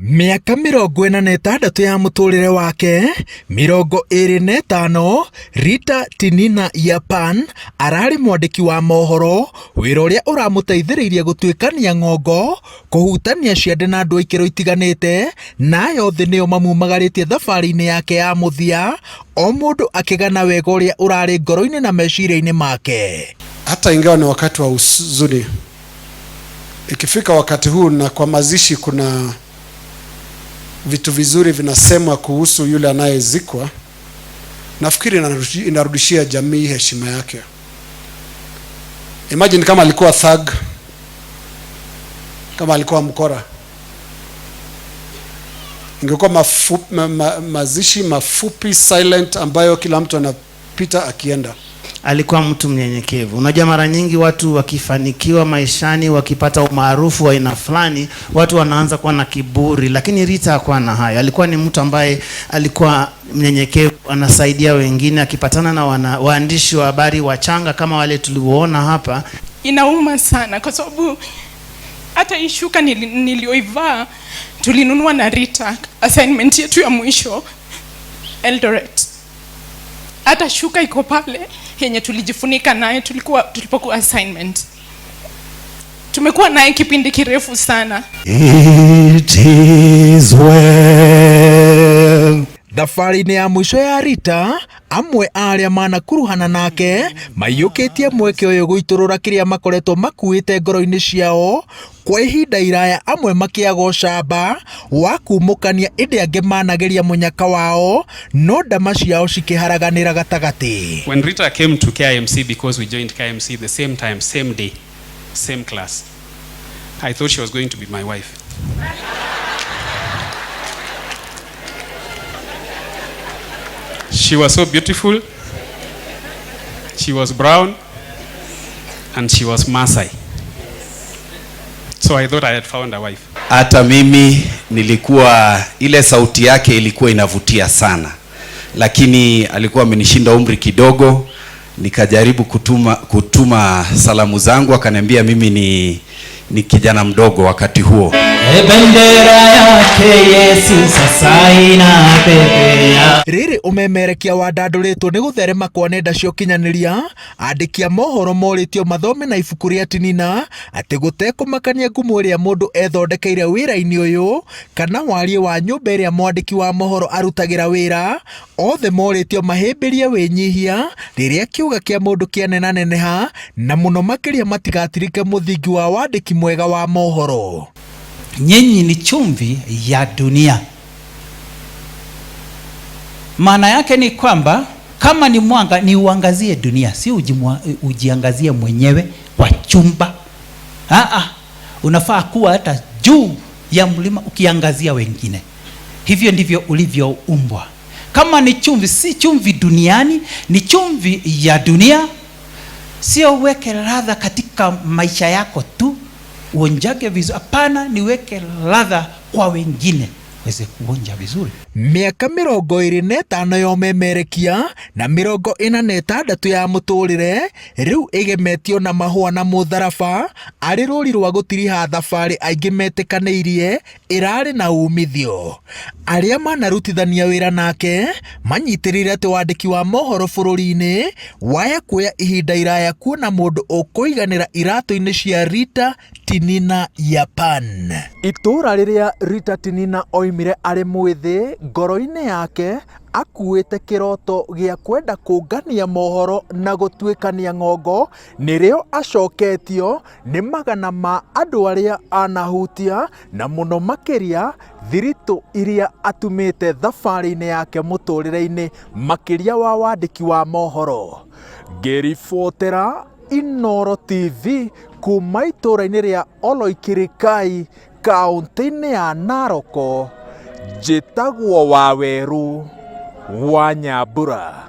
Mĩaka 46 ya mũtũrĩre wake, 25, Rita Tinina Yapan ararĩ mwandĩki wa mohoro, wĩra ũrĩa ũramũteithĩrĩirie gũtuĩkania ng'ongo, kũhutania ciande na andũ a ikĩro itiganĩte, na aya othe nĩo mamumagarĩtie thabarĩ-inĩ yake ya mũthia, o mũndũ akĩgana wega ũrĩa ũrarĩ ngoro-inĩ na meciria-inĩ make. Hata ingawa ni wakati wa huzuni, ikifika wakati huu na kwa mazishi kuna vitu vizuri vinasemwa kuhusu yule anayezikwa, nafikiri inarudishia jamii heshima yake. Imagine kama alikuwa thug, kama alikuwa mkora, ingekuwa mazishi mafupi silent, ambayo kila mtu anapita akienda. Alikuwa mtu mnyenyekevu. Unajua, mara nyingi watu wakifanikiwa maishani, wakipata umaarufu wa aina fulani, watu wanaanza kuwa na kiburi, lakini Rita hakuwa na hayo. Alikuwa ni mtu ambaye alikuwa mnyenyekevu, anasaidia wengine, akipatana na waandishi wa habari wachanga kama wale tulioona hapa. Inauma sana kwa sababu hata hii shuka nilioivaa tulinunua na Rita, assignment yetu ya mwisho Eldoret. Hata shuka iko pale yenye tulijifunika naye tulipokuwa assignment. Tumekuwa naye kipindi kirefu sana. It is well. Thabarĩ-inĩ ya mũico ya Rita, amwe a arĩa manakuruhana nake maiyũkĩtie mweke ũyũ gũitũrũra kĩrĩa makoretwo makuĩte ngoro-inĩ ciao kwa ihinda iraya, amwe makĩaga ũcamba wa kumũkania, ĩndĩ angĩ manageria mũnyaka wao no ndama ciao cikĩharaganĩra gatagatĩ. When Rita came to KIMC, because we joined KIMC the same time, same day, same class, I thought she was going to be my wife. She was so beautiful, she was brown, and she was Maasai. So I thought I had found a wife. Hata mimi nilikuwa, ile sauti yake ilikuwa inavutia sana, lakini alikuwa amenishinda umri kidogo. Nikajaribu kutuma salamu zangu, akaniambia mimi ni kijana mdogo wakati huo. Bendera yake Yesu sasa inapepea. Rĩrĩ ũmemerekia wandandũrĩtwo nĩ gũtherema kwa nenda cia ũkinyanĩria, andĩki a mohoro morĩtio mathome na ibuku rĩa Tinina atĩ gũtekũmakania ngumo ĩrĩa mũndũ ethondekeire wĩra-inĩ ũyũ kana wariĩ wa nyũmba ĩrĩa mwandĩki wa mohoro arutagĩra wĩra, othe morĩtio mahĩmbĩrie wĩnyihia rĩrĩa kĩũga kĩa mũndũ kĩanenaneneha, na mũno makĩria matigatirike mũthingi wa wandĩki mwega wa mohoro. Nyinyi ni chumvi ya dunia. Maana yake ni kwamba kama ni mwanga, ni uangazie dunia, si ujiangazie mwenyewe kwa chumba. Unafaa kuwa hata juu ya mlima ukiangazia wengine. Hivyo ndivyo ulivyoumbwa. Kama ni chumvi, si chumvi duniani, ni chumvi ya dunia. Sio uweke ladha katika maisha yako tu, uonjage vizuri. Hapana, niweke ladha kwa wengine weze kuonja vizuri. Mĩaka 25 ya ũmemerekia na 46 ya mũtũrĩre rĩu ĩgemetio na mahũa na mũtharaba arĩ rũri rwa gũtiriha thabarĩ aingĩ metĩkanĩirie ĩrarĩ na umithio. Arĩa manarutithania wĩra nake manyitĩrĩire atĩ wandĩki wa mohoro bũrũri-inĩ waya kuoya ihinda iraya kuona mũndũ ũkũiganĩra iratũ-inĩ cia Rita Tinina Yapan. Itũũra rĩrĩa Rita Tinina oimire arĩ mwĩthĩ, ngoro-inĩ yake akuĩte kĩroto gĩa kwenda kũngania mohoro na gũtuĩkania ng'ongo, nĩrĩo acoketio nĩ magana ma andũ arĩa anahutia na mũno makĩria thiritũ iria atumĩte thabarĩ-inĩ yake mũtũrĩre-inĩ makĩria wa wandĩki wa mohoro. Ngĩribotera Inooro TV kuma itũũra-inĩ rĩa Oloikirikai kaũntĩ-inĩ ya Narok, njĩtagwo Wawerũ wa Nyambura.